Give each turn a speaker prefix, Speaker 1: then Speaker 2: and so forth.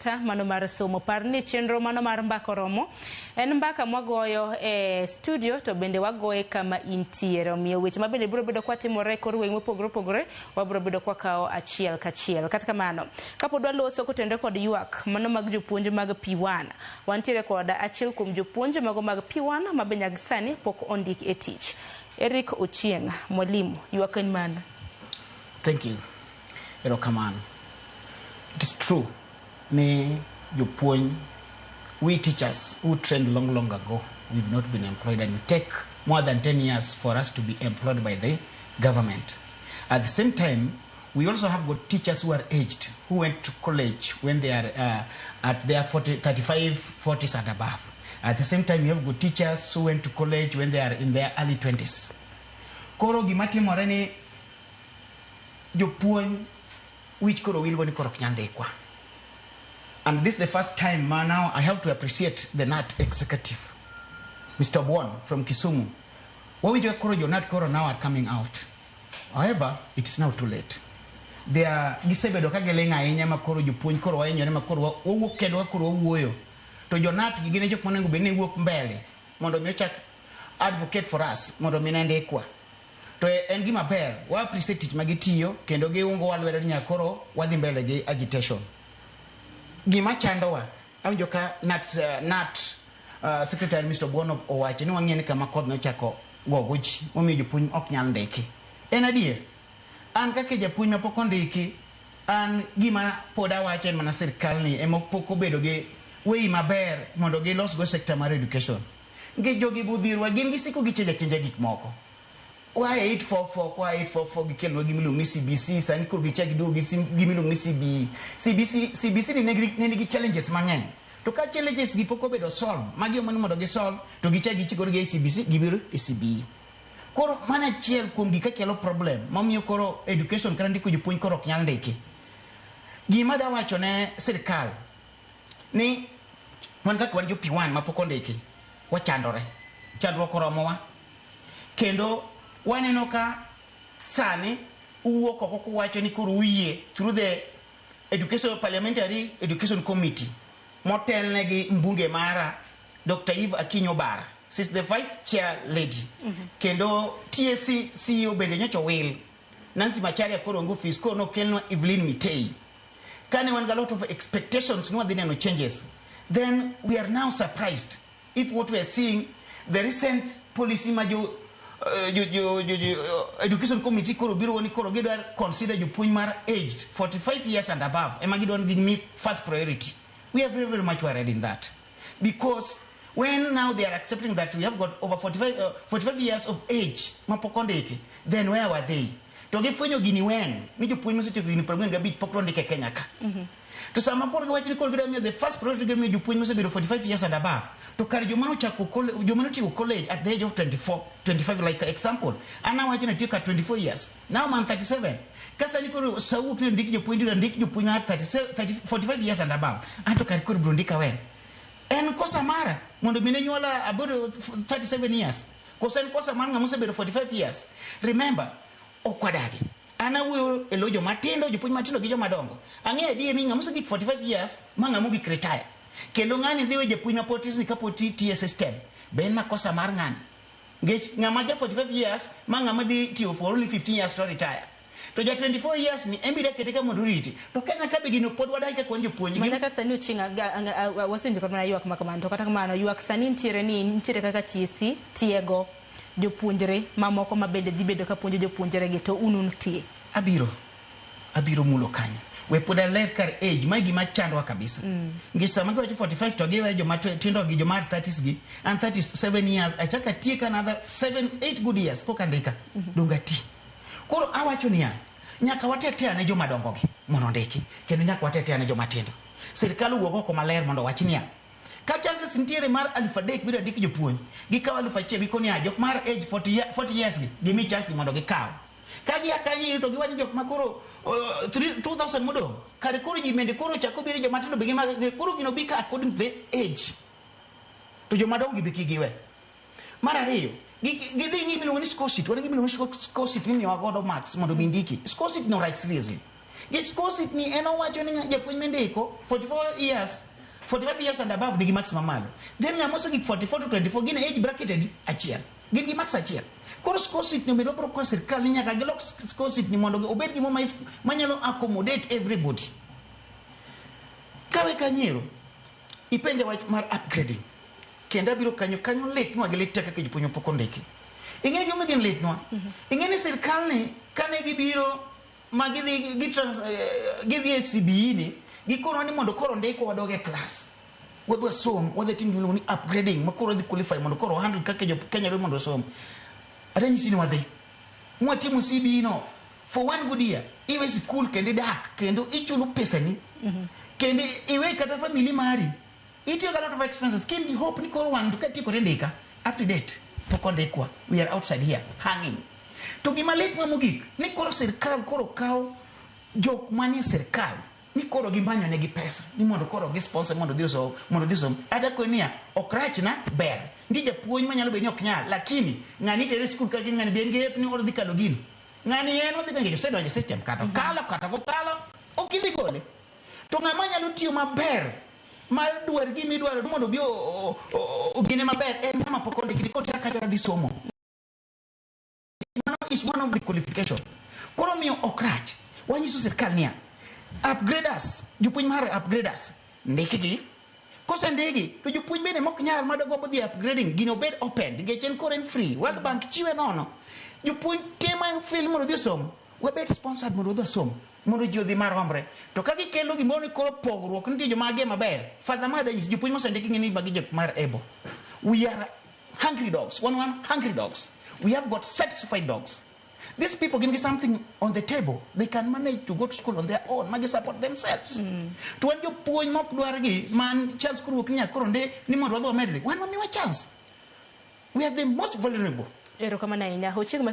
Speaker 1: sekta mano mar somo. Par ni chenro mano mar Mbaka Oromo en mbaka mwagoyo e studio to bende wagoye kama intiere. Omiyo weche ma bende biro bedo kwatimore e kor gweng' mopogore opogore wabiro bedo kwakawo achiel kachiel. Kata kamano, kapod waloso kotenore kod ywak mano mag jopuonj mag P1, wantiere kod achiel kuom jopuonj mago mag P1 ma be nyaka sani pok ondik e tich. Eric Ochieng, mwalimu, ywak en mano.
Speaker 2: Thank you. Erokamano. It is true ni jopuonj, we teachers who trained long, long ago, we've not been employed and it take more than 10 years for us to be employed by the government. At the same time, we also have got teachers who are aged, who went to college when they are at their 40, 35, 40s and above. At the same time, we have got teachers who went to college when they are in their early 20s. Koro gima timore ni jopuonj wich koro wilgo ni koro ok nyal ndikwa. And this is the first time ma now I have to appreciate the KNUT executive, Mr. Obwon from Kisumu. Wawinjo ka koro jo KNUT koro now are coming out. However, it is now too late. They are gisebedo ka giling' ahinya ma koro jopuonj koro wahinyore ma koro wawuok kendwa koro wawuoyo. To jo KNUT gi gin e jok monego bed ni wuok mbele mondo mi ochak advocate for us mondo mi ne ndikwa. To en gima ber, wa appreciate tich ma gitiyo kendo giungo wa lwedo ni nyaka koro wadhi mbele gi agitation. Gima chandowa, awinjo ka KNUT secretary Mr. Obuono owacho ni wang'e ni kama koth nochako gogo ji momiyo jopuonj ok nyal ndiki. En adier, an kaka japuonj mapok ondiki, an gima pod awacho en mana sirkal ni ema pok obedo gi way maber mondo gilos go sector mar education. Nikech jogi bodhirwa gin gisiko gichenjo achenja gik moko. Koa e 844, koa e 844 gikelonwa gima iluongo ni CBC, sani koro gichak giduogo gi gima iluongo ni CBE. CBC, CBC ni ne nigi challenges mang'eny. To ka challenges gi pok obedo solve, magi ema ni mondo gi solve, to gichak gichikore gi CBC, gibiro e CBE. Koro mano achiel kuom gik kelo problem mamiyo koro education kata ndiko jopuonj koro ok nyal ndiki. Gima da wacho ne sirkal ni wan kaka wan jo P1 mapok ondiki, wachandore. Chandruok oromowa. Kendo waneno ka sani uwuok oko kuwacho ni koro uyie through the education parliamentary education committee motelne gi mbunge mara Dr. Eve Akinyi Obara. She's the vice chair lady. Kendo TSC CEO bende nyocha owil. Nancy Macharia koro onge ofis koro nokelnwa Evelyn Mitei. Kane wan gi a lot of expectations ni wadhi neno changes. Then we are now surprised if what we are seeing the recent policy ma jo education committee koro biro ni koro gidwa consider jopuonj mar aged 45 years and above ema gidwa ni gimi first priority. We are very, very much worried in that because when now they are accepting that we have got over 45 years of age mapok ondiki, then where were they? To gifwenyo gini when ni jopuonj mosetieko higni 45 pok nondik e Kenya ka. To sama koro giwacho ni koro gidwa miyo the first priority gidwa miyo jopuonj mosebedo 45 years and above, to kar joma nochako joma notieko college at the age of 24, 25, like example, an awacho ni atieko at 24 years, now I'm 37. Ka sani koro sa wuok ni ondik jopuonj idwa ndik jopuonj mar 37, 30, 45 years and above, anto kar koro ibiro ndika when? En kosa mara mondo mi ne nyuola abedo 37 years, koso en kosa mar ng'ama osebedo 45 years? Remember, ok wadagi. An awuoyo e lo joma tindo, jopuonj matindo gi joma dongo. Ang'eyo adier ni ng'ama osegik 45 years ma ng'ama ogik retire. Kendo ng'ani dhi we japuonj ma pod tis ni kapod tiyo e system. Be en makosa mar ng'ani? Nikech ng'ama ja 45 years ma ng'ama dhi tiyo for only 15 years to retire. To ja 24 years ni en be idwa kete ka mondo oriti. To Kenya ka be gino pod wadagi kaka wan jopuonj.
Speaker 1: Ma nyaka sani Ochieng' wasewinjo kata mana ywak ma kamano to kata kamano ywak sani nitiere ni nitiere kaka TSC tiego jopuonjre mamoko ma bende dhi bedo ka puonjo jopuonjre gi to un untie.
Speaker 2: Abiro. Abiro mulo kanyo. We pod aler kar age, mae gima chandowa kabisa. Nikech sama giwacho 45 to giweyo joma tindo gi joma 30s gi, an 37 years, achako atiek another 7, 8 good years koka ndika. Donge ati. Koro awacho niya, nyaka watetea ne joma dongo gi mondo ondiki, kendo nyaka watetea ne joma tindo. Sirkal owuog oko maler mondo owach niya, ka chances nitiere mar 3000 biro ndik jopuonj, gikawo 1000 giko niya, jok mar age 40 years gi, gimi chance mondo gikaw. Ka gia kanyo to giwacho jok ma koro 2000 modong', kare koro ji bende koro chako biro joma tindo be gima koro gino bi ka according to the age. To joma dongo gi be kik giwe. Mar ariyo, gidhi ng'i gimiluongo ni score sheet, wan gi gimiluongo ni score sheet mimiyowa godo marks mondo mi ndiki. Score sheet no right seriously. Gi score sheet ni en owacho ni japuonj mindiko 44 years, 45 years and above nigi marks mamalo. Then ng'ama osegik 44 to 24 gin e age bracket adi? Achiel. Gin gi marks achiel. Koro score sheet ni omedo bro kwa sirkal ni nyaka gilok score sheet ni mondo obed gimoro manyalo accommodate everybody. Kawe kanyiero, ipenja wach mar upgrading. Kendo abiro kanyo kanyo litnwa gi lit te kaka jopuonj pok ondiki. Ing'e gimomiyo gin litnwa? Ing'e ni sirkal ni kane gibiro ma gidhi gidhi e CBE ni gikonwa ni mondo koro ndikwa wadog e class. Wadhi wasom, wadhi tim gimiluongo ni upgrading ma koro wadhi qualify mondo koro handle kaka jo Kenya dwa mondo osom. Adanyisi ni wadhi. Mwatimo CBE no for one good year. Iwe sikul kendo idak kendo ichulo pesani. Kendo iwe kata family mari. Itiyo gi a lot of expenses. Kin hope ni koro wang' to katieko tindika up to date pok ondikwa. We are outside here hanging. To gima litnwa mogik ni koro sirkal koro kawo jok manie sirkal ni koro gimanyo negi pesa ni mondo koro gi sponsor mondo odhi osom mondo odhi osom. Adakoni niya ok rach na ber. Nitie japuonj manyalo bedo ni ok nyal lakini ng'ani itere e skul ka ng'ani be en gi ni odhi kalo gino. Ng'ani en odhi nikech osedonjo e system kata okalo kata ok okalo ok idhi gole. To ng'ama nyalo tiyo maber mar dwar gima idwaro mondo obi ogine maber en ng'ama pok ondiki kotera kacha dhi somo. Mano is one of the qualification. Koro miyo ok rach. Wanyiso sirkal niya, upgraders, jopuonj mar upgraders, ndikgi. Kosendigi, to jopuonj bende mok nyal madogombo dhi upgrading, gino obed open, nikech en koro en free. World Bank chiwe nono. Jopuonj te ma fail mondo odhi osom, wabed sponsored mondo odhi osom, mondo ji odhi maromre. To ka gikelo gimoro ni koro pogruok, nitie joma age maber. Father ma danyisi, jopuonj mosendiki ng'e ni magi jok mar able. We are hungry dogs. One hungry dogs. We have got satisfied dogs. These people give me something on the table. They can manage to go to school on their own. Magi support themselves. To wan jopuonj mok dwar gi man chance koro wuok ni nyaka koro ndi ni mondo wadhi wamedre. Wan wamiwa chance. We are the most vulnerable.
Speaker 1: Erokamano ahinya. Ochieng'